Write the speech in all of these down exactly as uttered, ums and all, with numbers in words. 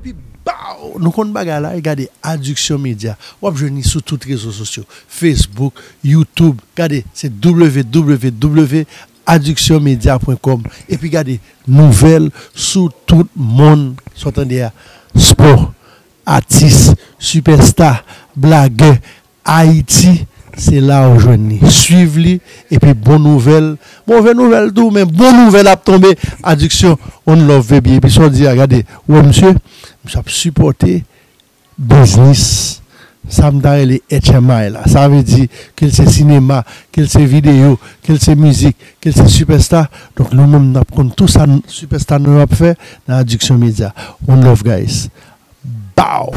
Epi, baw! Nou konn bagay la, e gade Addiction Media. W ap jwenn li sou tout rezo sosyo. Facebook, YouTube. Gade, se w w w addiction media point com. Epi gade, nouvèl sou tout mond, sa w tande a. Spò, atis, sipèsta, blagè, Ayiti, se la w jwenn li. Swiv li, epi bon nouvèl, move nouvèl tou, men bon nouvèl ap tonbe. Addiction, one love, baby. Epi sa w di a, gade, ou wè misye, misye ap sipòte biznis, sa m ta rele H M I la. Sa vle di, ke l se sinema, ke l se videyo, ke l se mizik, ke l se sipèsta. Donk, nou menm, n ap konn tou sa n-, sipèsta nou yo ap fè nan Addiction Media. One love, guys. Baw!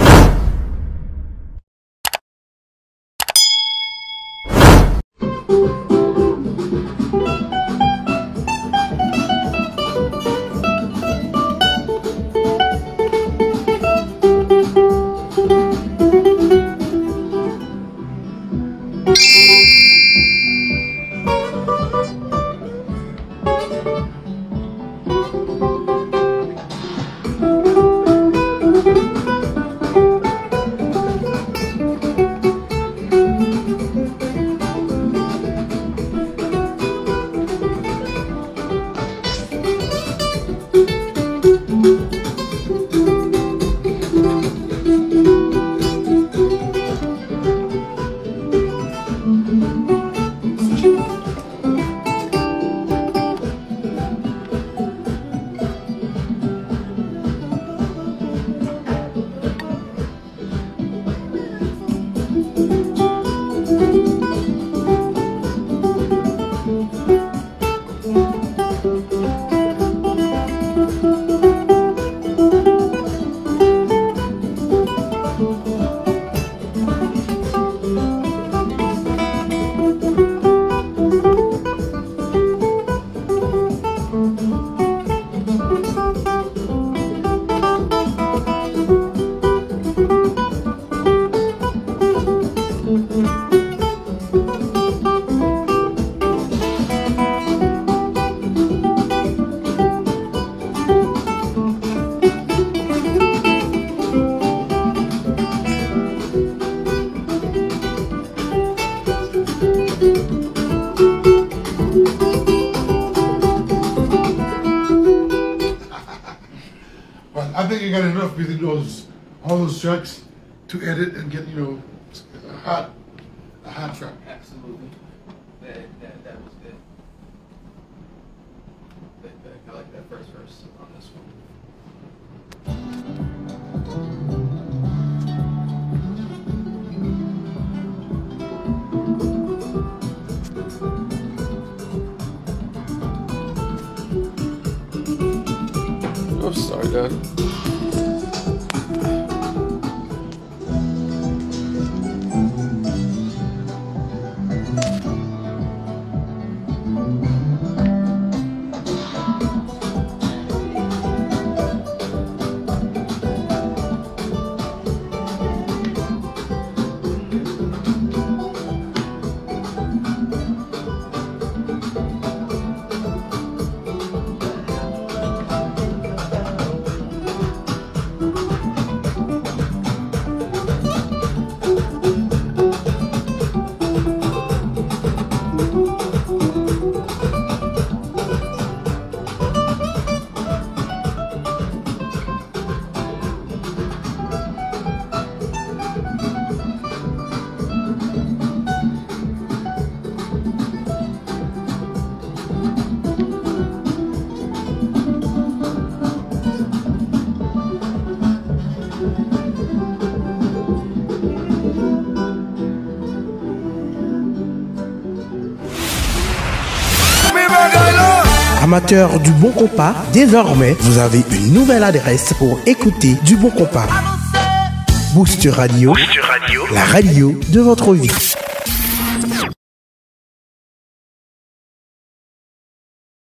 But I think you got enough within those, all those tracks to edit and get, you know, a hot, a hot track. Absolutely. That, that, that was good. That, that, I like that first verse on this one. I'm sorry, Dad. Amateurs du bon compas, désormais, vous avez une nouvelle adresse pour écouter du bon compas. Booster Radio, Booster Radio, la radio de votre vie.